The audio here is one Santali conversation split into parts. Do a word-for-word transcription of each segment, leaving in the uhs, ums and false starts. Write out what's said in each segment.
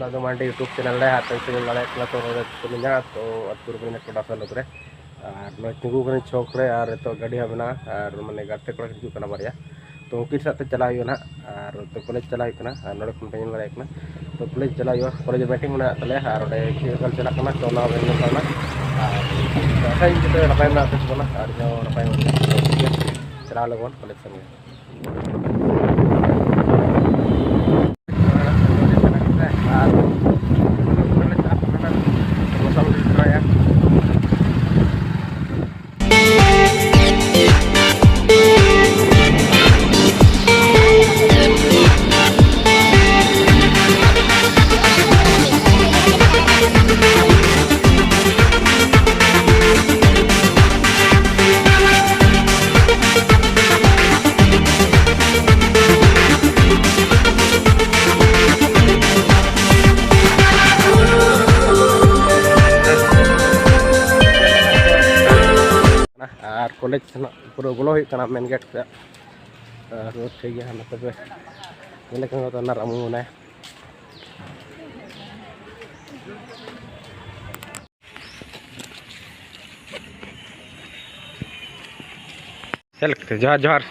ᱟᱫᱚ ᱢᱟᱱᱰᱤ YouTube ᱪᱮᱱᱮᱞ ᱨᱮ ᱟᱨ ᱛᱮ ᱧᱮᱞ ᱫᱟᱲᱮᱭᱟᱜ ᱠᱟᱱᱟ ᱛᱚ, ᱱᱚᱰᱮ ᱠᱚ ᱢᱮᱱᱟᱜᱼᱟ ᱛᱚ, ᱟᱹᱛᱩ ᱨᱮ ᱢᱮᱱᱟᱜ ᱠᱚᱰᱟ ᱥᱟᱞᱚᱛ ᱨᱮ᱾ ᱟᱨ ᱱᱚᱜᱼᱚᱭ ᱛᱤᱸᱜᱩ ᱠᱟᱹᱱᱟᱹᱧ ᱪᱷᱚᱠ ᱨᱮ, ᱟᱨ ᱱᱤᱛᱚᱜ ᱜᱟᱹᱰᱤ ᱦᱚᱸ ᱢᱮᱱᱟᱜᱼᱟ, ᱟᱨ ᱢᱟᱱᱮ ᱜᱟᱛᱮ ᱠᱚᱲᱟ ᱠᱚ ᱦᱤᱡᱩᱜ ᱠᱟᱱᱟ ᱵᱟᱨᱭᱟ᱾ ᱛᱚ ᱩᱱᱠᱤᱱ ᱥᱟᱶᱛᱮ ᱪᱟᱞᱟᱣ ᱦᱩᱭᱩᱜᱼᱟ ᱱᱟᱦᱟᱜ, ᱟᱨ ᱛᱚ ᱠᱚᱞᱮᱡᱽ ᱪᱟᱞᱟᱣ ᱦᱩᱭᱩᱜ ᱠᱟᱱᱟ, ᱟᱨ ᱱᱚᱰᱮ ᱠᱷᱚᱱ ᱯᱮ ᱧᱮᱞ ᱫᱟᱲᱮᱭᱟᱜ ᱠᱟᱱᱟ᱾ ᱛᱚ ᱠᱚᱞᱮᱡᱽ ᱪᱟᱞᱟᱣ ᱦᱩᱭᱩᱜᱼᱟ, ᱠᱚᱞᱮᱡᱽ ᱨᱮ ᱢᱤᱴᱤᱝ ᱢᱮᱱᱟᱜ ᱛᱟᱞᱮᱭᱟ, ᱟᱨ ᱚᱸᱰᱮ ᱪᱮᱫ ᱞᱮᱠᱟ ᱪᱟᱞᱟᱜ ᱠᱟᱱᱟ ᱛᱚ ᱚᱱᱟ ᱦᱚᱸ ᱧᱮᱞ ᱛᱟᱵᱚᱱᱟ᱾ ᱟᱨ ᱟᱥᱟᱧ ᱡᱚᱛᱚ ᱱᱟᱯᱟᱭ ᱢᱮᱱᱟᱜ ᱯᱮ ᱛᱟᱵᱚᱱᱟ, ᱟᱨ ᱤᱧ ᱦᱚᱸ ᱱᱟᱯᱟᱭ ᱢᱮᱱᱟᱜ ᱞᱤᱧᱟ᱾ ᱴᱷᱤᱠ ᱜᱮᱭᱟ, ᱪᱟᱞᱟᱣ ᱞᱮᱵᱚᱱ ᱠᱚᱞᱮᱡᱽ ᱥᱮᱱ ᱜᱮ᱾ ᱟᱨ ᱠᱚᱞᱮᱡᱽ ᱥᱮᱱᱟᱜ ᱯᱩᱨᱟᱹ ᱵᱚᱞᱚ ᱦᱩᱭᱩᱜ ᱠᱟᱱᱟ ᱢᱮᱱ ᱜᱮᱴ ᱥᱮᱫ᱾ ᱟᱨ ᱨᱳᱰ ᱴᱷᱤᱠ ᱜᱮᱭᱟ, ᱱᱚᱛᱮ ᱯᱮ ᱧᱮᱞᱮ ᱠᱟᱱᱟ ᱛᱚ, ᱚᱱᱟ ᱨᱟᱢᱩ ᱢᱮᱱᱟᱭᱟ᱾ ᱪᱮᱫ ᱞᱮᱠᱟ? ᱡᱚᱦᱟᱨ, ᱡᱚᱦᱟᱨ᱾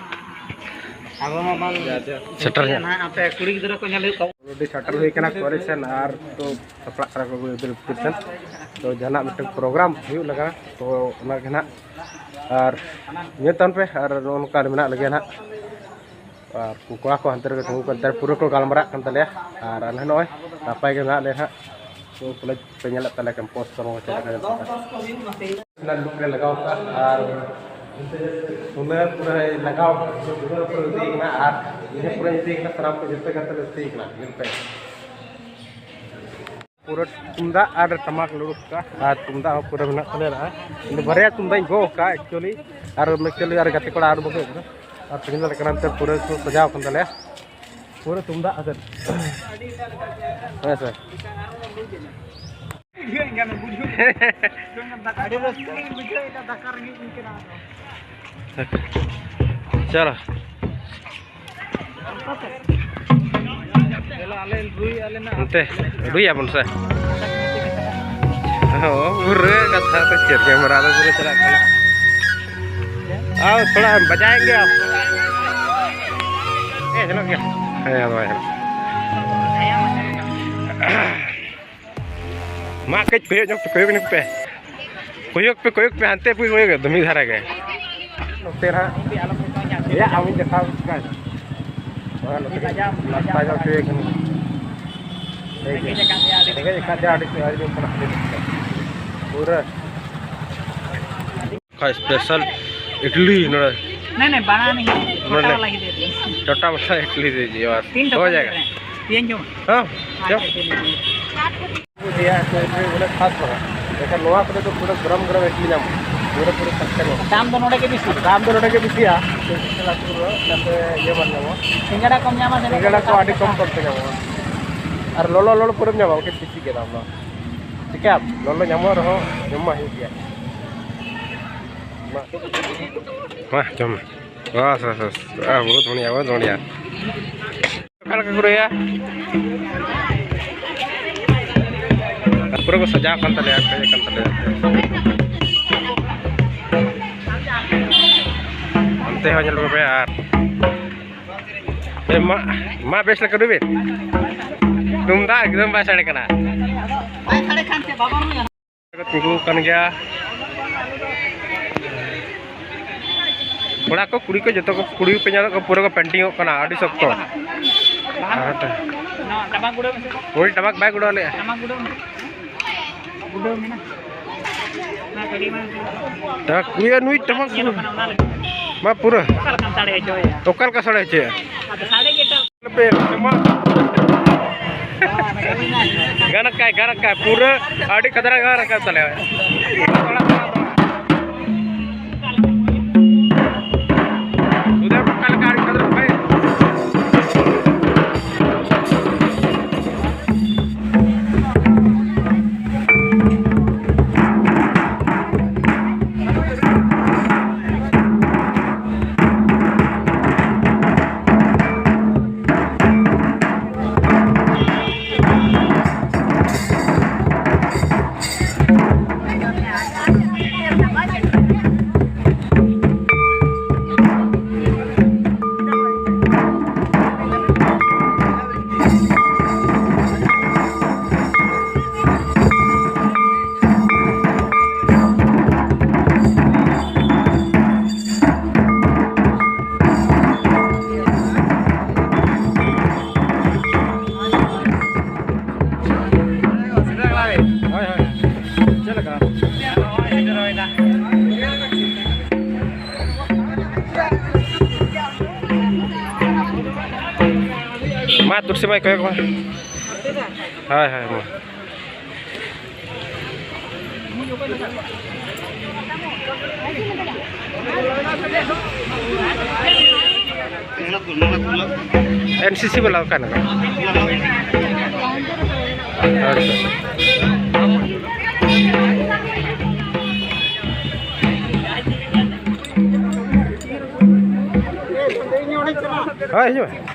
ᱟᱵᱚ ᱢᱟ ᱵᱟᱝ ᱥᱮᱴᱮᱨ ᱧᱚᱜ᱾ ᱱᱟᱦᱟᱜ ᱟᱯᱮ ᱠᱩᱲᱤ ᱜᱤᱫᱽᱨᱟᱹ ᱠᱚ ᱧᱮᱞ ᱦᱩᱭᱩᱜ ᱛᱟᱵᱚᱱᱟ᱾ ᱟᱹᱰᱤ ᱥᱮᱴᱮᱨ ᱦᱩᱭ ᱠᱟᱱᱟ ᱠᱚᱞᱮᱡᱽ ᱥᱮᱱ, ᱟᱨ ᱛᱚ ᱥᱟᱯᱲᱟᱜ ᱠᱟᱱᱟ ᱠᱚ ᱜᱤᱫᱽᱨᱟᱹ ᱯᱤᱫᱽᱨᱟᱹ ᱥᱮᱱ᱾ ᱛᱚ ᱡᱟᱦᱟᱱᱟᱜ ᱢᱤᱫᱴᱮᱱ ᱯᱨᱳᱜᱨᱟᱢ ᱦᱩᱭᱩᱜ ᱞᱟᱜᱟ, ᱛᱚ ᱚᱱᱟ ᱜᱮ ᱱᱟᱦᱟᱜ᱾ ᱟᱨ ᱧᱮᱞ ᱛᱟᱵᱚᱱ ᱯᱮ, ᱟᱨ ᱱᱚᱜᱼᱚ ᱱᱚᱝᱠᱟ ᱢᱮᱱᱟᱜ ᱞᱮᱜᱮᱭᱟ ᱱᱟᱦᱟᱜ᱾ ᱟᱨ ᱠᱚᱲᱟ ᱠᱚ ᱦᱟᱱᱛᱮ ᱨᱮᱜᱮ ᱛᱤᱸᱜᱩ ᱠᱟᱱ ᱛᱟᱞᱮᱭᱟ, ᱯᱩᱨᱟᱹ ᱠᱚ ᱜᱟᱞᱢᱟᱨᱟᱜ ᱠᱟᱱ ᱛᱟᱞᱮᱭᱟ᱾ ᱟᱨ ᱟᱞᱮ ᱱᱚᱜᱼᱚᱭ ᱱᱟᱯᱟᱭ ᱜᱮ ᱢᱮᱱᱟᱜ ᱞᱮᱭᱟ ᱦᱟᱸᱜ᱾ ᱛᱚ ᱠᱚᱞᱮᱡᱽ ᱯᱮ ᱧᱮᱞᱮᱫ ᱛᱟᱞᱮᱭᱟ, ᱠᱮᱢᱯᱟᱥ ᱠᱚ ᱪᱮᱫ ᱞᱮᱠᱟ ᱧᱮᱞᱚᱜ ᱠᱟᱱᱟ᱾ ᱚᱱᱟ ᱞᱩᱠ ᱞᱮ ᱞᱟᱜᱟᱣ ᱠᱟᱜᱼᱟ ᱟᱨ ᱥᱩᱱᱟᱹ ᱯᱩᱨᱟᱹᱭ ᱞᱟᱜᱟᱣ, ᱥᱩᱱᱟᱹ ᱯᱩᱨᱟᱹ ᱤᱫᱤᱭ ᱠᱟᱱᱟ ᱟᱨ ᱤᱧ ᱦᱚᱸ ᱯᱩᱨᱟᱹᱧ ᱤᱫᱤᱭ ᱠᱟᱱᱟ, ᱥᱟᱱᱟᱢ ᱠᱚ ᱡᱚᱛᱚ ᱜᱟᱛᱮ ᱞᱮ ᱤᱫᱤᱭ ᱠᱟᱱᱟ, ᱧᱮᱞ ᱯᱮ᱾ ᱯᱩᱨᱟᱹ ᱛᱩᱢᱫᱟᱜ ᱟᱨ ᱴᱟᱢᱟᱠ ᱞᱮ ᱩᱰᱩᱠ ᱠᱟᱜᱼᱟ ᱟᱨ ᱛᱩᱢᱫᱟᱜ ᱦᱚᱸ ᱯᱩᱨᱟᱹ ᱢᱮᱱᱟᱜ ᱛᱟᱞᱮᱭᱟ ᱱᱟᱦᱟᱜ᱾ ᱤᱧ ᱫᱚ ᱵᱟᱨᱭᱟ ᱛᱩᱢᱫᱟᱜ ᱤᱧ ᱜᱚᱜ ᱠᱟᱜᱼᱟ actually, ᱟᱨ actually ᱟᱨ ᱜᱟᱛᱮ ᱠᱚᱲᱟ ᱟᱨ ᱵᱟᱠᱚ ᱦᱮᱡ ᱠᱟᱱᱟ᱾ ᱟᱨ ᱛᱮᱦᱮᱧ ᱫᱚ ᱠᱟᱱᱟ ᱛᱮ ᱯᱩᱨᱟᱹ ᱠᱚ ᱥᱟᱡᱟᱣ ᱠᱟᱱ ᱛᱟᱞᱮᱭᱟ, ᱯᱩᱨᱟᱹ ᱛᱩᱢᱫᱟᱜ ᱟᱛᱮᱫ᱾ ᱦᱮᱸ ᱥᱮ? ᱟᱹᱰᱤ ᱨᱟᱹᱥᱠᱟᱹ ᱜᱤᱧ ᱵᱩᱡᱷᱟᱹᱣ ᱮᱫᱟ, ᱫᱟᱠᱟ ᱨᱮᱸᱜᱮᱡ ᱤᱧ ᱠᱟᱱᱟ ᱟᱫᱚ᱾ ᱪᱚᱞᱚ᱾ ᱚᱱᱛᱮ ᱨᱩᱭᱟᱵᱚᱱ ᱥᱮ? ᱦᱚᱸ, ᱯᱩᱨᱟᱹ ᱠᱟᱛᱷᱟ ᱫᱚ ᱪᱮᱫ, ᱠᱮᱢᱮᱨᱟ ᱫᱚ ᱯᱩᱨᱟᱹ ᱪᱟᱞᱟᱜ ᱠᱟᱱᱟ᱾ ᱟᱨ ᱛᱷᱚᱲᱟ ᱵᱟᱡᱟᱭᱮᱱ ᱜᱮᱭᱟ᱾ ᱦᱮᱸ, ᱧᱮᱞᱚᱜ ᱜᱮᱭᱟ᱾ ᱦᱮᱸ, ᱟᱫᱚ ᱵᱟᱭ ᱧᱮᱞᱚᱜ᱾ ᱢᱟ ᱠᱟᱹᱡ ᱠᱚᱭᱚᱜ ᱧᱚᱜ ᱯᱮ, ᱠᱚᱭᱚᱜ ᱧᱚᱜ ᱯᱮ᱾ ᱠᱚᱭᱚᱜ ᱯᱮ, ᱠᱚᱭᱚᱜ ᱯᱮ, ᱦᱟᱱᱛᱮ ᱯᱮ ᱠᱚᱭᱚᱜ ᱫᱚ ᱢᱤᱫ ᱫᱷᱟᱨᱮ ᱜᱮ᱾ ᱱᱚᱛᱮ ᱱᱟᱦᱟᱜ ᱮᱭᱟ ᱟᱢᱤᱧ ᱫᱮᱠᱷᱟᱣ ᱠᱟᱱ᱾ ᱱᱚᱣᱟ ᱱᱚᱛᱮ ᱱᱟᱥᱛᱟ ᱧᱚᱜ ᱦᱚᱪᱚᱭᱮ ᱠᱟᱹᱱᱟᱹᱧ᱾ ᱴᱷᱤᱠ ᱜᱮᱭᱟ᱾ ᱨᱮᱸᱜᱮᱡ ᱟᱠᱟᱫ ᱞᱮᱭᱟ ᱟᱹᱰᱤ, ᱟᱹᱰᱤ ᱡᱳᱨ ᱠᱷᱚᱱᱟᱜ ᱯᱩᱨᱟᱹ᱾ ᱠᱷᱟᱡ ᱥᱯᱮᱥᱟᱞ ᱤᱰᱞᱤ ᱱᱚᱰᱮ᱾ नहीं, नहीं, बड़ा नहीं है, छोटा नोडल। वाला ही दे दीजिए। छोटा वाला इडली दे दीजिए बस। तीन ठो हो कर दे जाएगा। रहे हैं। तीन जो। हाँ, अच्छा, चलो। चलिए, चलिए। ᱤᱫᱤᱭᱟ ᱮᱠᱴᱩ ᱤᱫᱤ ᱵᱚᱞᱮ ᱠᱷᱟᱥ ᱫᱚ ᱵᱟᱝ᱾ ᱮᱱᱠᱷᱟᱱ ᱱᱚᱣᱟ ᱠᱚᱨᱮ ᱫᱚ ᱯᱩᱨᱟᱹ ᱜᱚᱨᱚᱢ ᱜᱚᱨᱚᱢ ᱤᱰᱞᱤ ᱧᱟᱢᱚᱜᱼᱟ᱾ ᱯᱩᱨᱟᱹ ᱯᱩᱨᱟᱹ ᱥᱚᱥᱛᱟ ᱧᱟᱢᱚᱜᱼᱟ᱾ ᱫᱟᱢ ᱫᱚ ᱱᱚᱰᱮ ᱜᱮ ᱵᱮᱥᱤ? ᱫᱟᱢ ᱫᱚ ᱱᱚᱰᱮ ᱜᱮ ᱵᱮᱥᱤᱭᱟ᱾ ᱥᱯᱮᱥᱟᱞ ᱟᱹᱛᱩ ᱨᱮ ᱚᱱᱟᱛᱮ ᱤᱭᱟᱹ ᱵᱟᱝ ᱧᱟᱢᱚᱜᱼᱟ᱾ ᱥᱤᱸᱜᱟᱲᱟ ᱠᱚᱢ ᱧᱟᱢᱟ, ᱥᱤᱸᱜᱟᱲᱟ ᱠᱚ ᱟᱹᱰᱤ ᱠᱚᱢ ᱠᱚᱢ ᱛᱮ ᱧᱟᱢᱚᱜᱼᱟ᱾ ᱟᱨ ᱞᱚᱞᱚ ᱞᱚᱞᱚ ᱯᱩᱨᱟᱹᱢ ᱧᱟᱢᱟ, ᱵᱟᱝᱠᱷᱟᱱ ᱵᱮᱥᱤ ᱜᱮ ᱫᱟᱢ ᱫᱚ᱾ ᱪᱤᱠᱟᱹᱭᱟᱢ? ᱞᱚᱞᱚ ᱧᱟᱢᱚᱜ ᱨᱮᱦᱚᱸ ᱡᱚᱢ ᱢᱟ ᱦᱩᱭᱩᱜ ᱜᱮᱭᱟ᱾ ᱢᱟ᱾ ᱢᱟ, ᱡᱚᱢ ᱢᱮ᱾ ᱵᱟᱥ, ᱵᱟᱥ, ᱵᱟᱥ᱾ ᱟᱨ ᱵᱚᱦᱩᱛ ᱵᱚᱲᱤᱭᱟ, ᱵᱚᱦᱩᱛ ᱵᱚᱲᱤᱭᱟ᱾ ᱚᱠᱟ ᱞᱮᱠᱟ ᱠᱚ ᱨᱩᱭᱟ? ᱯᱩᱨᱟᱹ ᱠᱚ ᱥᱟᱡᱟᱣ ᱠᱟᱱ ᱛᱟᱞᱮᱭᱟ, ᱯᱮᱨᱮᱡ ᱠᱟᱱ ᱛᱟᱞᱮᱭᱟ᱾ ᱚᱱᱛᱮ ᱦᱚᱸ ᱧᱮᱞ ᱠᱚᱯᱮ ᱟᱨ ᱮ, ᱢᱟ, ᱢᱟ ᱵᱮᱥ ᱞᱮᱠᱟ ᱨᱩᱭ ᱵᱤᱱ᱾ ᱛᱩᱢᱫᱟᱜ ᱮᱠᱫᱚᱢ ᱵᱟᱭ ᱥᱟᱰᱮ ᱠᱟᱱᱟ᱾ ᱵᱟᱭ ᱥᱟᱰᱮ ᱠᱷᱟᱱ ᱪᱮᱫ ᱵᱟᱵᱚᱱ ᱨᱩᱭᱟ? ᱛᱤᱸᱜᱩ ᱟᱠᱟᱱ ᱜᱮᱭᱟ᱾ ᱠᱚᱲᱟ ᱠᱚ, ᱠᱩᱲᱤ ᱠᱚ, ᱡᱚᱛᱚ ᱠᱚ, ᱠᱩᱲᱤ ᱠᱚᱯᱮ ᱧᱮᱞᱮᱫ ᱠᱚᱣᱟ, ᱯᱩᱨᱟᱹ ᱠᱚ ᱯᱮᱱᱴᱤᱝᱚᱜ ᱠᱟᱱᱟ, ᱟᱹᱰᱤ ᱥᱚᱠᱛᱚ᱾ ᱱᱚᱣᱟ ᱴᱟᱢᱟᱠ ᱩᱰᱟᱹᱣ ᱢᱮᱥᱮ᱾ ᱩᱱᱤ ᱴᱟᱢᱟᱠ ᱵᱟᱭ ᱜᱩᱰᱟᱹᱣ ᱞᱮᱫᱼᱟ᱾ ᱴᱟᱢᱟᱠ ᱩᱰᱟᱹᱣ ᱢᱮ᱾ ᱜᱩᱰᱟᱹᱣ ᱢᱮᱱᱟᱜ᱾ ᱚᱱᱟ ᱜᱟᱹᱰᱤ ᱢᱟ ᱴᱟᱢᱟᱠ, ᱤᱭᱟᱹ, ᱱᱩᱭ ᱴᱟᱢᱟᱠ ᱧᱮᱞᱚᱜ ᱠᱟᱱᱟ, ᱚᱱᱟ ᱞᱟᱹᱜᱤᱫ᱾ ᱢᱟ ᱯᱩᱨᱟᱹ᱾ ᱚᱠᱟ ᱞᱮᱠᱟᱢ ᱥᱟᱰᱮ ᱦᱚᱪᱚᱭᱟ? ᱚᱠᱟ ᱞᱮᱠᱟ ᱥᱟᱰᱮ ᱦᱚᱪᱚᱭᱟ? ᱟᱫᱚ ᱥᱟᱰᱮ ᱜᱮ ᱮᱴᱟᱜ᱾ ᱯᱮ, ᱢᱟ᱾ ᱜᱟᱱ ᱠᱟᱭ, ᱜᱟᱱ ᱠᱟᱭ, ᱯᱩᱨᱟᱹ ᱟᱹᱰᱤ ᱠᱷᱟᱛᱨᱟ ᱜᱟᱱ ᱠᱟᱭ ᱛᱟᱞᱮ᱾ ᱩᱫᱷᱟᱨ ᱯᱟᱠᱟ ᱞᱟᱜᱟ, ᱟᱹᱰᱤ ᱠᱷᱟᱛᱨᱟ ᱵᱷᱟᱭ᱾ ᱢᱟ ᱛᱩᱞᱥᱤ ᱢᱟᱹᱭ ᱠᱚᱭᱚᱜ ᱢᱮ᱾ ᱦᱳᱭ, ᱦᱳᱭ, ᱢᱟ᱾ ᱮᱱ ᱥᱤ ᱥᱤ ᱵᱟᱞᱟ ᱚᱠᱟ ᱱᱟᱜ? ᱦᱳᱭ, ᱦᱤᱡᱩᱜ ᱢᱮ᱾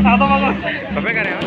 ᱟᱫᱚ ᱵᱟᱵᱟ᱾ ᱵᱟᱯᱮ ᱜᱟᱱᱮᱜᱼᱟ?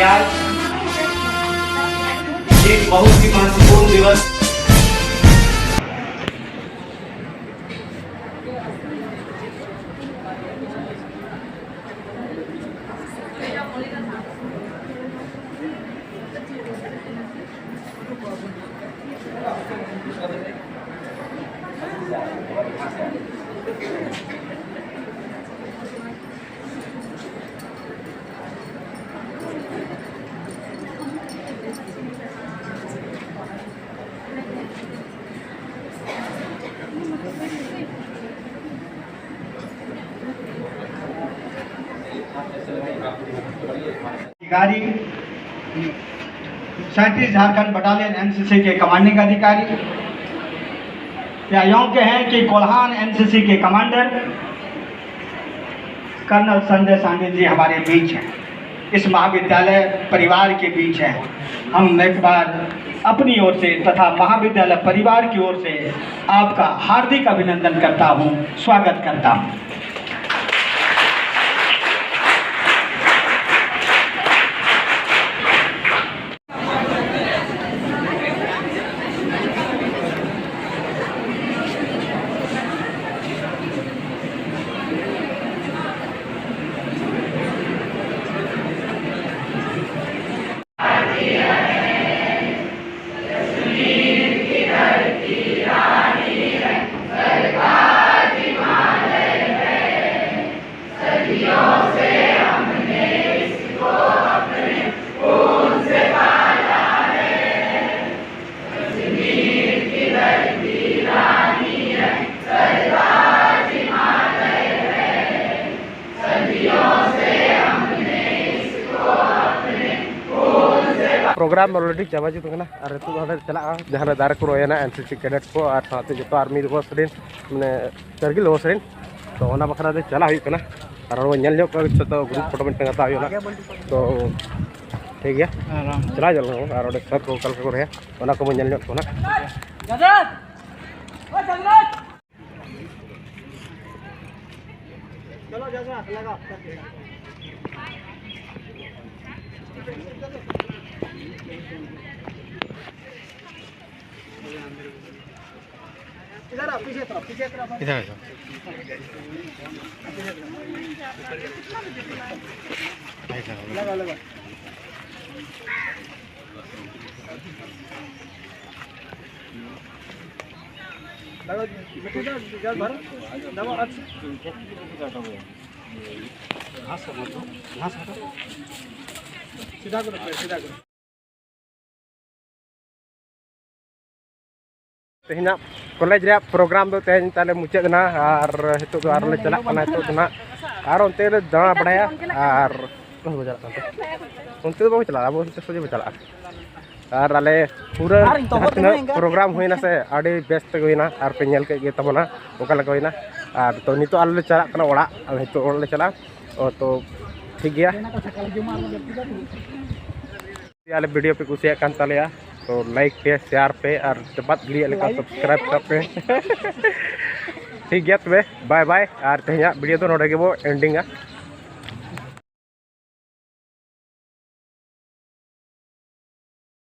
आज एक बहुत ही महत्वपूर्ण दिवस। अधिकारी, सैंतीस झारखंड बटालियन एनसीसी के कमांडिंग अधिकारी, क्या योग्य है कि कोल्हान एनसीसी के कमांडर कर्नल संजय सांडिल जी हमारे बीच हैं, इस महाविद्यालय परिवार के बीच हैं। हम एक बार अपनी ओर से तथा महाविद्यालय परिवार की ओर से आपका हार्दिक अभिनंदन करता हूं, स्वागत करता हूं। ᱯᱨᱳᱜᱨᱟᱢ ᱚᱞᱨᱮᱰᱤ ᱪᱟᱵᱟ ᱡᱩᱛ ᱠᱟᱱᱟ ᱟᱨ ᱱᱤᱛᱚᱜ ᱫᱚ ᱦᱟᱸᱰᱮ ᱪᱟᱞᱟᱜᱼᱟ, ᱡᱟᱦᱟᱸ ᱨᱮ ᱫᱟᱨᱮ ᱠᱚ ᱨᱚᱦᱚᱭᱮᱱᱟ ᱮᱱᱥᱤᱥᱤ ᱠᱮᱰᱮᱴ ᱠᱚ ᱟᱨ ᱥᱟᱶᱛᱮ ᱡᱚᱛᱚ ᱟᱨᱢᱤ ᱫᱤᱵᱚᱥ ᱨᱮᱱ, ᱢᱟᱱᱮ ᱠᱟᱨᱜᱤᱞ ᱫᱤᱵᱚᱥ ᱨᱮᱱ᱾ ᱛᱚ ᱚᱱᱟ ᱵᱟᱠᱷᱨᱟ ᱛᱮ ᱪᱟᱞᱟᱜ ᱦᱩᱭᱩᱜ ᱠᱟᱱᱟ ᱟᱨ ᱚᱸᱰᱮ ᱧᱮᱞ ᱧᱚᱜ ᱠᱚᱣᱟ ᱡᱚᱛᱚ ᱜᱨᱩᱯ ᱯᱷᱳᱴᱳ ᱢᱤᱫᱴᱟᱝ ᱦᱟᱛᱟᱣ ᱦᱩᱭᱩᱜᱼᱟ᱾ ᱛᱚ ᱴᱷᱤᱠ ᱜᱮᱭᱟ, ᱪᱟᱞᱟᱣ ᱧᱚᱜ ᱞᱮᱱ ᱟᱨ ᱚᱸᱰᱮ ᱥᱟᱨ ᱠᱚ ᱚᱠᱟ ᱞᱮᱠᱟ ᱠᱚ ᱨᱚᱦᱚᱭᱟ ᱚᱱᱟ ᱠᱚᱵᱚᱱ ᱧᱮᱞ ᱧᱚᱜ ᱠᱚᱣᱟ ᱱᱟᱜ᱾ इधर आओ, पीछे तरफ, पीछे तरफ। इधर आ जाओ। ऐसा होगा। लगा, लगा। लगा, मिट्टी डाल, डाल भरो। दबा, अच्छा। घास हटो, घास हटो। सीधा करो, पैर सीधा करो। ᱛᱮᱦᱮᱧᱟᱜ ᱠᱚᱞᱮᱡᱽ ᱨᱮᱭᱟᱜ ᱯᱨᱳᱜᱨᱟᱢ ᱫᱚ ᱛᱮᱦᱮᱧ ᱛᱟᱞᱮ ᱢᱩᱪᱟᱹᱫ ᱮᱱᱟ, ᱟᱨ ᱱᱤᱛᱚᱜ ᱫᱚ ᱟᱨᱦᱚᱸ ᱞᱮ ᱪᱟᱞᱟᱜ ᱠᱟᱱᱟ᱾ ᱱᱤᱛᱚᱜ ᱫᱚ ᱱᱟᱦᱟᱜ ᱟᱨ ᱚᱱᱛᱮ ᱞᱮ ᱫᱟᱬᱟ ᱵᱟᱲᱟᱭᱟ, ᱟᱨ ᱚᱠᱟ ᱥᱮᱫ ᱵᱚ ᱪᱟᱞᱟᱜ ᱠᱟᱱ ᱛᱮ? ᱚᱱᱛᱮ ᱫᱚ ᱵᱟᱵᱚ ᱪᱟᱞᱟᱜᱼᱟ, ᱟᱵᱚ ᱚᱱᱛᱮ ᱥᱚᱡᱷᱮ ᱵᱚ ᱪᱟᱞᱟᱜᱼᱟ᱾ ᱟᱨ ᱟᱞᱮ ᱯᱩᱨᱟᱹ ᱟᱨ ᱤᱧ ᱛᱚ ᱡᱟᱦᱟᱸ ᱦᱚᱲ ᱛᱤᱱᱟᱹᱜ ᱴᱷᱮᱱ ᱜᱮ ᱯᱨᱳᱜᱨᱟᱢ ᱦᱩᱭᱱᱟ ᱥᱮ, ᱟᱹᱰᱤ ᱵᱮᱥ ᱛᱮᱜᱮ ᱦᱩᱭᱱᱟ, ᱟᱨ ᱯᱮ ᱧᱮᱞ ᱠᱮᱫ ᱜᱮ ᱛᱟᱵᱚᱱᱟ ᱚᱠᱟ ᱞᱮᱠᱟ ᱦᱩᱭᱱᱟ᱾ ᱟᱨ ᱛᱚ ᱱᱤᱛᱚᱜ ᱟᱞᱮ ᱞᱮ ᱪᱟᱞᱟᱜ ᱠᱟᱱᱟ ᱚᱲᱟᱜ, ᱟᱨ ᱱᱤᱛᱚᱜ ᱚᱲᱟᱜ ᱞᱮ ᱪᱟᱞᱟᱜᱼᱟ᱾ ᱚ, ᱛᱚ ᱴᱷᱤᱠ ᱜᱮᱭᱟ᱾ ᱟᱞᱮ ᱵᱷᱤᱰᱤᱭᱳ ᱯᱮ ᱠᱩᱥᱤᱭᱟᱜ ᱠᱟᱱ ᱛᱟᱞᱮᱭᱟ, ᱛᱚ ᱞᱟᱭᱤᱠ ᱯᱮ, ᱥᱮᱭᱟᱨ ᱯᱮ, ᱟᱨ ᱪᱟᱯᱟᱫ ᱜᱤᱰᱤᱭᱟᱜ ᱞᱮᱠᱟ ᱥᱟᱵᱥᱠᱨᱟᱭᱤᱵ ᱠᱟᱜ ᱯᱮ᱾ ᱴᱷᱤᱠ ᱜᱮᱭᱟ ᱛᱚᱵᱮ, ᱵᱟᱭ ᱵᱟᱭ, ᱟᱨ ᱛᱮᱦᱮᱧᱟᱜ ᱵᱷᱤᱰᱤᱭᱳ ᱫᱚ ᱱᱚᱰᱮ ᱜᱮᱵᱚ ᱮᱱᱰᱤᱝᱟ᱾